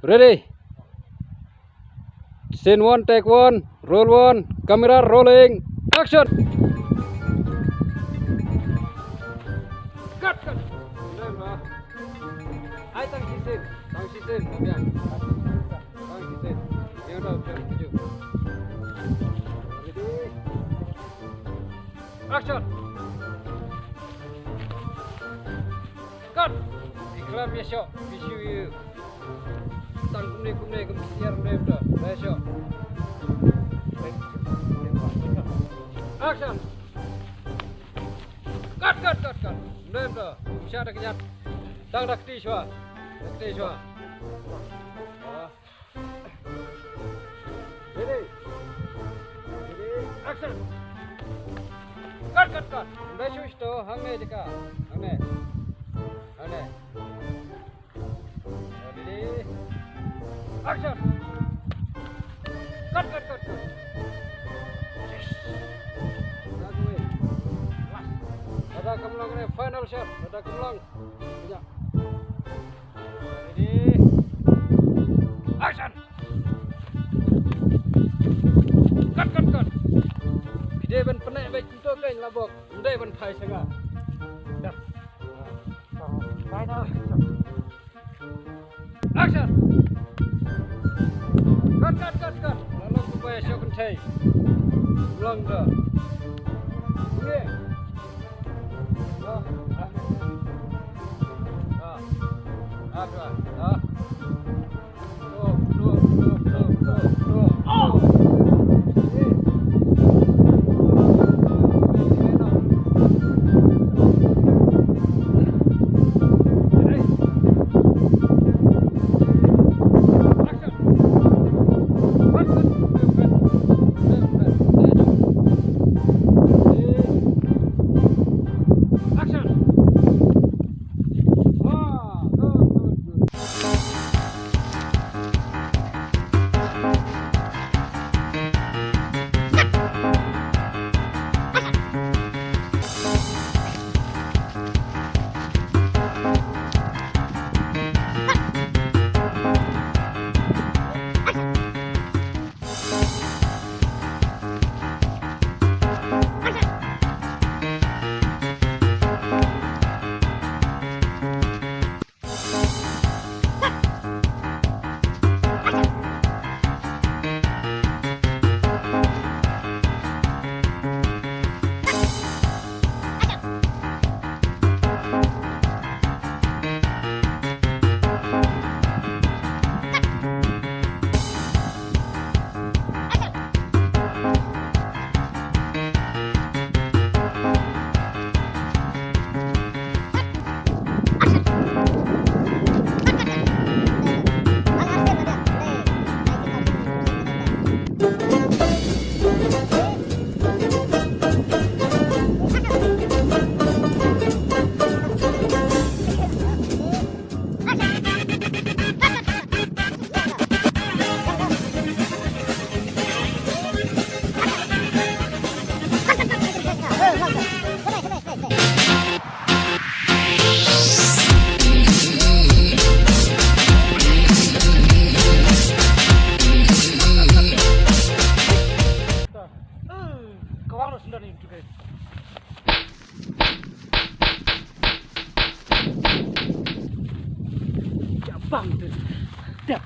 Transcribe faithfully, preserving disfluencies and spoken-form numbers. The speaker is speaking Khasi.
Ready. Scene one, take one, roll one, camera rolling, action. Cut, cut. Ai, tang shisien, tang shisien, biang. Tang shisien. Biang dah, biang tujuh. Ready. Action. Cut. Ikram ya shoh, bisu yu. Tang kumne kumne kum siar mrem to. Ba shoh. Action. Cut, cut, cut, cut. Mrem to. Sha da knyat. Tang da kti shwa. Da kti shwa. Ah. Ready. Ready. Action. Cut, cut, cut. Ba shu to. Hangne jaka. Hangne. Hangne. Ready. Action. Cut, cut, cut, cut. Yes. Last. Lada kam long ne final shot. Lada kam long. Ya. Ready. Action. Cut, cut, cut. Phi dei ban pyneh beit kumto kein la bok. Ym dei ban phai sha nga. Dah. Final. Action. Cut, cut, cut, cut. La long kumba ïa shoh kynthei. Long da. Ngi. Ah, ah. Ah, ah, ah. Action. Ka wang noh sendar ni, tu kan. Jabang tu. Dah.